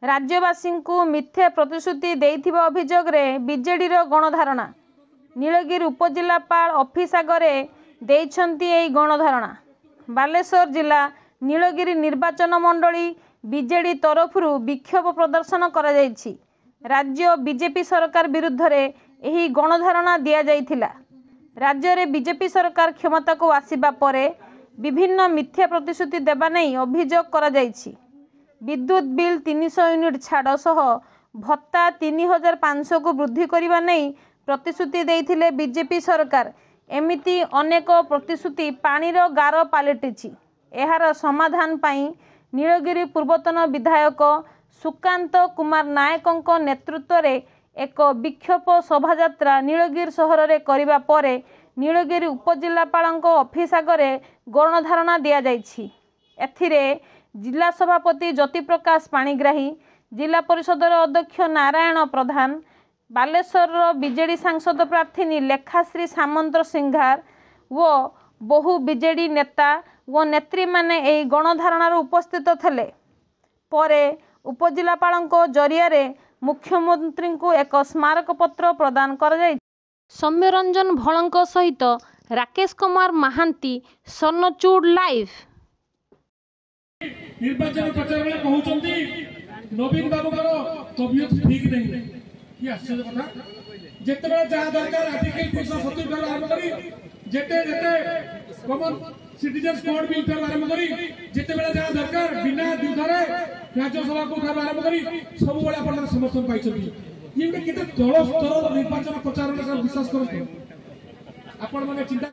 ରାଜ୍ୟବାସୀଙ୍କୁ ମିଥ୍ୟା ପ୍ରତିଶ୍ରୁତି ଦେଇଥିବା ଅଭିଯୋଗରେ ବିଜେଡିର ଗଣଧାରଣା। ନୀଳଗିରି ଉପଜିଲ୍ଲାପାଳ ଅଫିସ ଆଗରେ ଦେଇଛନ୍ତି ଏହି ଗଣଧାରଣା। ବାଲେଶ୍ୱର ଜିଲ୍ଲା ନୀଳଗିରି ନିର୍ବାଚନ ମଣ୍ଡଳୀ ବିଜେଡି ତରଫରୁ ବିକ୍ଷୋଭ ପ୍ରଦର୍ଶନ କରାଯାଇଛି। ରାଜ୍ୟ ବିଜେପି ସରକାର ବିରୁଦ୍ଧରେ ଏହି ଗଣଧାରଣା ଦିଆଯାଇଥିଲା। ରାଜ୍ୟରେ ବିଜେପି ସରକାର କ୍ଷମତାକୁ ଆସିବା ପରେ ବିଭିନ୍ନ ମିଥ୍ୟା ପ୍ରତିଶ୍ରୁତି ଦେବା ନେଇ ଅଭିଯୋଗ କରାଯାଇଛି। ବିଦ୍ୟୁତ୍ ବିଲ୍ 300 ୟୁନିଟ୍ ଛାଡ଼ ସହ ଭତ୍ତା 3500କୁ ବୃଦ୍ଧି କରିବା ନେଇ ପ୍ରତିଶ୍ରୁତି ଦେଇଥିଲେ ବିଜେପି ସରକାର। ଏମିତି ଅନେକ ପ୍ରତିଶ୍ରୁତି ପାଣିର ଗାର ପାଲଟିଛି। ଏହାର ସମାଧାନ ପାଇଁ ନୀଳଗିରି ପୂର୍ବତନ ବିଧାୟକ ସୁକାନ୍ତ କୁମାର ନାୟକଙ୍କ ନେତୃତ୍ୱରେ ଏକ ବିକ୍ଷୋଭ ଶୋଭାଯାତ୍ରା ନୀଳଗିରି ସହରରେ କରିବା ପରେ ନୀଳଗିରି ଉପଜିଲ୍ଲାପାଳଙ୍କ ଅଫିସ ଆଗରେ ଗଣଧାରଣା ଦିଆଯାଇଛି। ଏଥିରେ ଜିଲ୍ଲା ସଭାପତି ଜ୍ୟୋତିପ୍ରକାଶ ପାଣିଗ୍ରାହୀ, ଜିଲ୍ଲା ପରିଷଦର ଅଧ୍ୟକ୍ଷ ନାରାୟଣ ପ୍ରଧାନ, ବାଲେଶ୍ୱରର ବିଜେଡି ସାଂସଦ ପ୍ରାର୍ଥିନୀ ଲେଖାଶ୍ରୀ ସାମନ୍ତସିଂହାର ଓ ବହୁ ବିଜେଡି ନେତା ଓ ନେତ୍ରୀମାନେ ଏହି ଗଣଧାରଣାରେ ଉପସ୍ଥିତ ଥିଲେ। ପରେ ଉପଜିଲ୍ଲାପାଳଙ୍କ ଜରିଆରେ ମୁଖ୍ୟମନ୍ତ୍ରୀଙ୍କୁ ଏକ ସ୍ମାରକପତ୍ର ପ୍ରଦାନ କରାଯାଇଛି। ସୌମ୍ୟରଞ୍ଜନ ଭୋଳଙ୍କ ସହିତ ରାକେଶ କୁମାର ମହାନ୍ତି, ସ୍ୱର୍ଣ୍ଣଚୂଡ଼ ଲାଇଭ୍। ନିର୍ବାଚନ ପ୍ରଚାର ବେଳେ କହୁଛନ୍ତି ନବୀନ ବାବୁଙ୍କର ତବିୟତ ଠିକ ନାହିଁ। କି ଆଶ୍ଚର୍ଯ୍ୟ କଥା! ଯେତେବେଳେ ଯାହା ଦରକାର, ଆର୍ଟିକଲ 370 ଠାରୁ ଆରମ୍ଭ କରି ଯେତେ ଯେତେ କମନ ସିଟିଜେନ୍ସ କୋଡ୍ ବିଲ୍ ଠାରୁ ଆରମ୍ଭ କରି ଯେତେବେଳେ ଯାହା ଦରକାର, ବିନା ଦ୍ୱିଧାରେ ରାଜ୍ୟସଭାକୁ ଠାରୁ ଆରମ୍ଭ କରି ସବୁବେଳେ ଆପଣମାନେ ସମର୍ଥନ ପାଇଛନ୍ତି। ଇଏ ଗୋଟେ କେତେ ତଳ ସ୍ତରର ନିର୍ବାଚନ ପ୍ରଚାର, ବିଶ୍ୱାସ କରନ୍ତୁ ଆପଣମାନେ ଚିନ୍ତା